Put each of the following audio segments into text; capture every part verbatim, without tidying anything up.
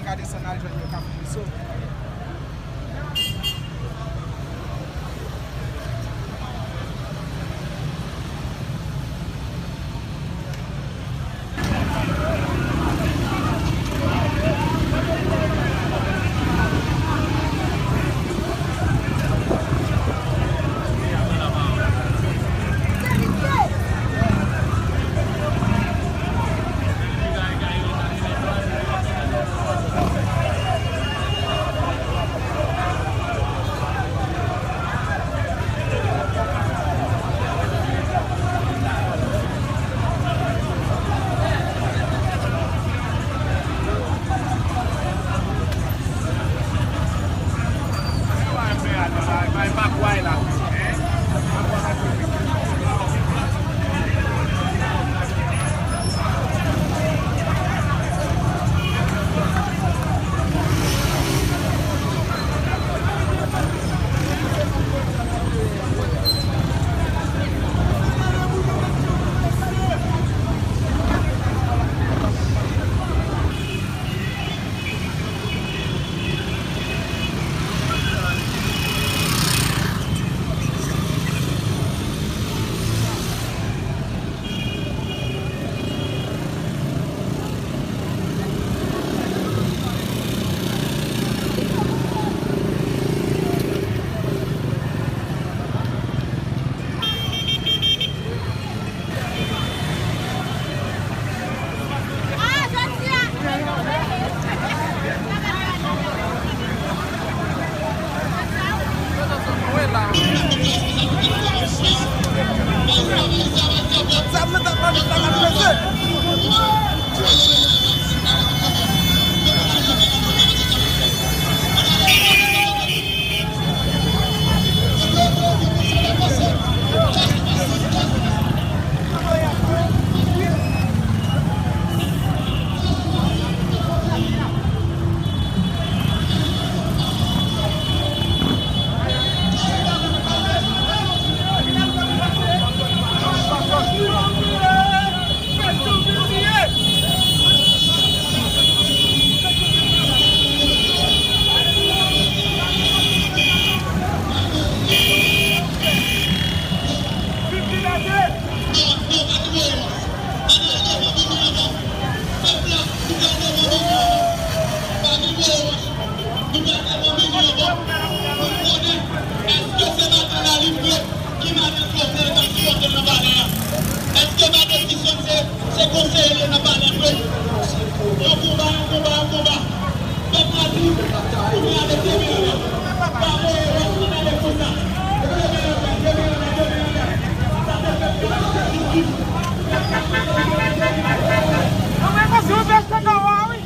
Ka desann al jwenn yo k ap sove. Nou pa ka nan milyon ankò pou n konnen èske se madan Lalim vre ki madan Flotèl k ap sipòte l nan palè a. Èske madan Dison se, se konseye l nan palè vre? Yon konba, yon konba, yon konba. Pèp la di, ou vle ale demen anlè. Pa voye wòch nan ale konsa. Demen anlè, demen anlè, demen anlè. Sa se pèp la ki fè jistis. Pèp la ki fè jistis. Anmwey, konsi ou bèl tèt anwa, wi.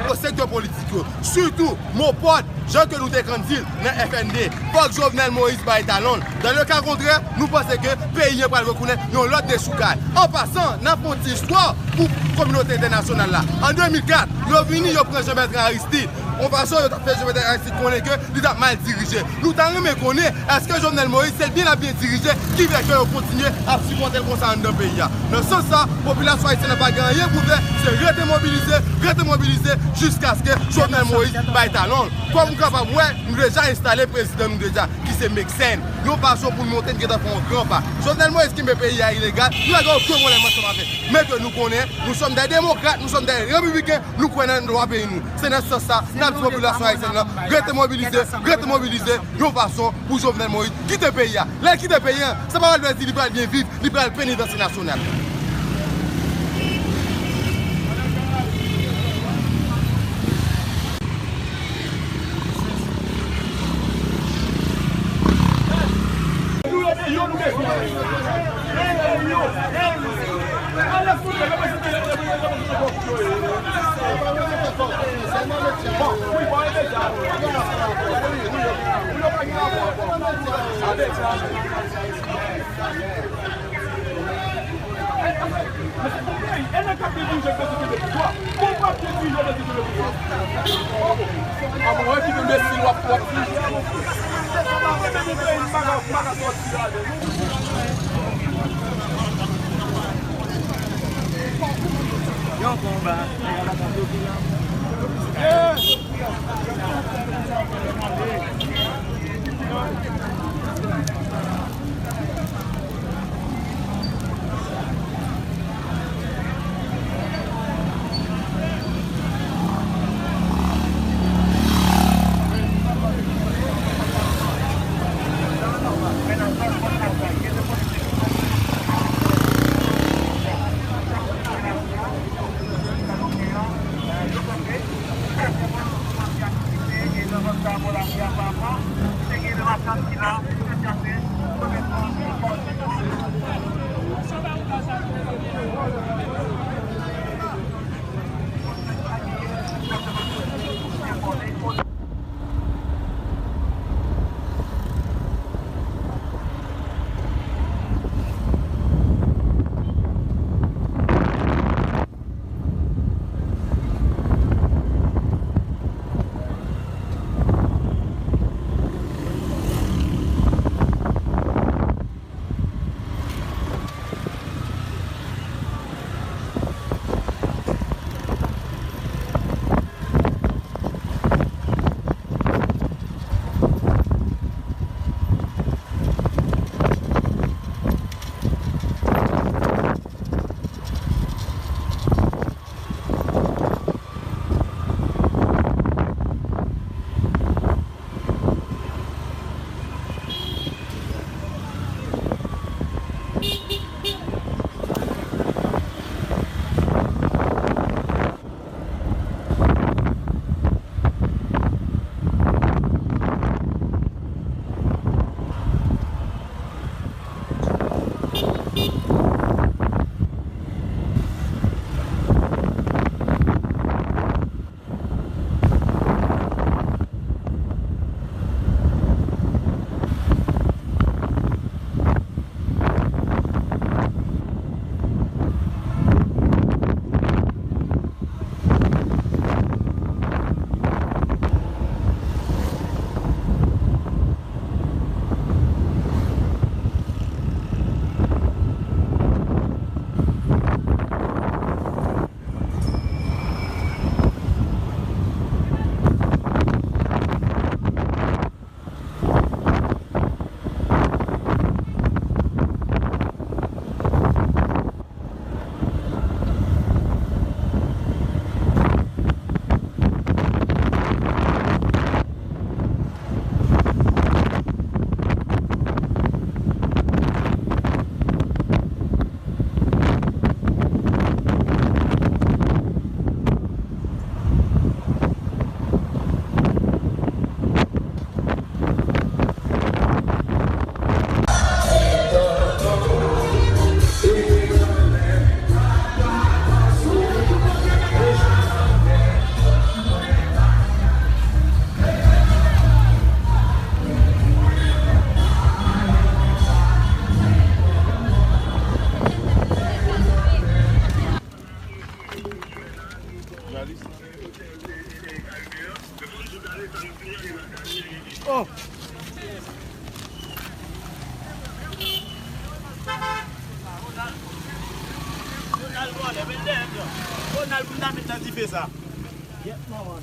Yo sektè politik yo, sitou MOPOD, jan ke nou te konn di l nan F N D, fòk Jovenel Moïse bay talon l. Dans le cas contraire, nou panse ke peyi an pral retounen yon lòt dechoukay. An pasan, n ap fè yon ti istwa pou kominote entènasyonal la. An de mil kat, yo vini, yo pran Jean Bertrand Aristide. Yon fason, yo t ap fè Jean Bertrand Aristide konnen ke li t ap mal dirije. Nou ta renmen konnen, èske Jovenel Moïse se byen l ap byen dirije ki fè ke yo kontinye ap sipòte l konsa anndan peyi a? Nan sans sa, popilasyon ayisyèn nan pa gen anyen pou fè, se rete mobilize, rete mobilize jiskaske Jovenel Moïse bay talon l. Kòm ou kapab wè, nou deja enstale prezidan nou deja, ki se Meksenn. Yon fason pou n montre n gentan fè yon gran pa. Jovenel Moïse kenbe peyi a ilegal, nou pa gen okenn pwoblèm ansanm avè l. Men ke nou konnen, nous sommes des démocrates, nous sommes des républicains, nou kwè nan dwa peyi nou. Se nan sans sa, n ap di popilasyon ayisyèn nan, rete mobilize, rete mobilize, yon fason pou Jovenel Moïse kite peyi a. Lè l kite peyi a, sa pa vle di li pral byen viv, li pral penitansye nasyonal. Yon konba. Ronald vòlè, men dèyè m nan. Ronald pou m ta met nan dife sa. Yèt, manman.